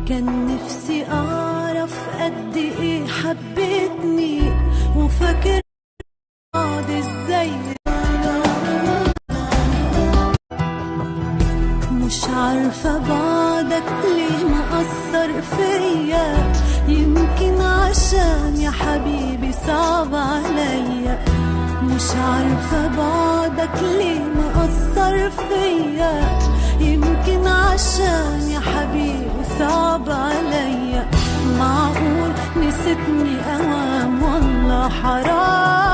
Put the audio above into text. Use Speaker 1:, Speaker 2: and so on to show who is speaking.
Speaker 1: كان نفسي أعرف قد إيه حبيتني وفاكر بعض إزاي. مش عارفة بعدك ليه مأثر فيا، يمكن عشان يا حبيبي صعب عليا. مش عارفة بعدك ليه مأثر فيا، يمكن عشان يا حبيبي صعب عليا. معقول نسيتني أوام والله حرام.